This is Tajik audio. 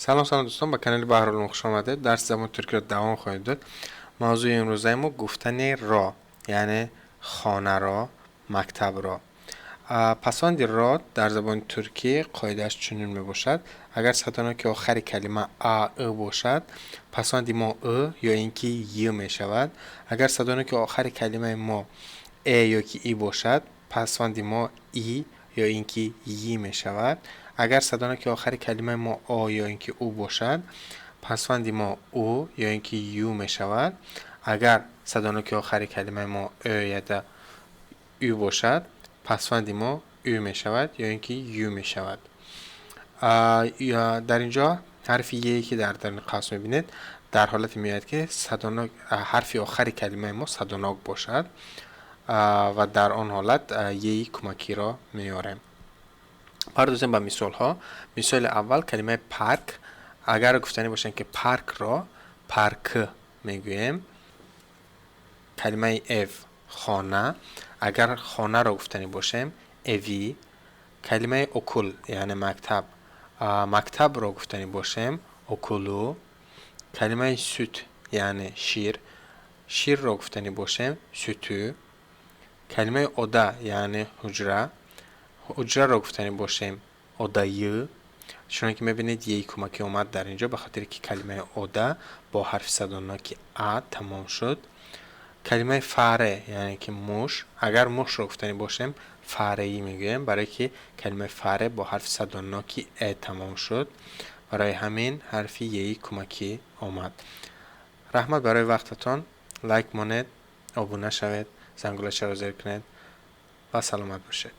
Салом, салом, дӯстон, ба канали Баҳрулум хуш омадед. Дарси забони туркиро давом хоҳем дод. Мавзӯи имрӯзаи мо гуфтани ро, яъне хонаро, мактабро. Пасванди ро дар забони туркӣ қоидааш чунин мебошад: агар садоноки охари калима а, ы бошад, пасванди мо ы ё ин ки й мешавад. Агар садоноки охари калимаи мо э ё ки и бошад, пасванди мо и ё ин ки йи мешавад. Агар садоноки охари калимаи мо о ё ин ки у бошад, пасванди мо у ё ин ки ю мешавад. Агар садоноки охари калимаи мо ё я да ü бошад, пасванди мо ü мешавад ё ин ки ю мешавад. Дар ин ҷо ҳарфи е, ки дар даруни қавс мебинед, дар ҳолате меояд, ки садонок ҳарфи охари калимаи мо садонок бошад ва дар он ҳолат еи кӯмакиро меорем. Пардозем ба мисолҳо. Мисоли аввал: калимаи парк. Агар гуфтанӣ бошем, ки паркро, parkı мегӯем. Калимаи ev, хона. Агар хонаро гуфтанӣ бошем, evi. Калимаи okul, яъне мактаб. Мактабро гуфтанӣ бошем, okulu. Калимаи süt, яъне шир. Ширро гуфтанӣ бошем, sütü. Калимаи oda, яъне ҳуҷра. Ҳуҷраро гуфтанӣ бошем, odayı. Чуноне ки мебинед, еи кӯмакӣ омад дар ин ҷо, ба хотире ки калимаи oda бо ҳарфи садоноки а тамом шуд. Калимаи fare, яъне ки муш. Агар мушро гуфтанӣ бошем, fareyi мегӯем, барое ки калимаи fare бо ҳарфи садоноки э тамом шуд. Барои ҳамин ҳарфи еи кӯмакӣ омад. Раҳмат барои вақтатон. Лайк монед, обуна шавед, зангулачаро зер кунед ва саломат бошед.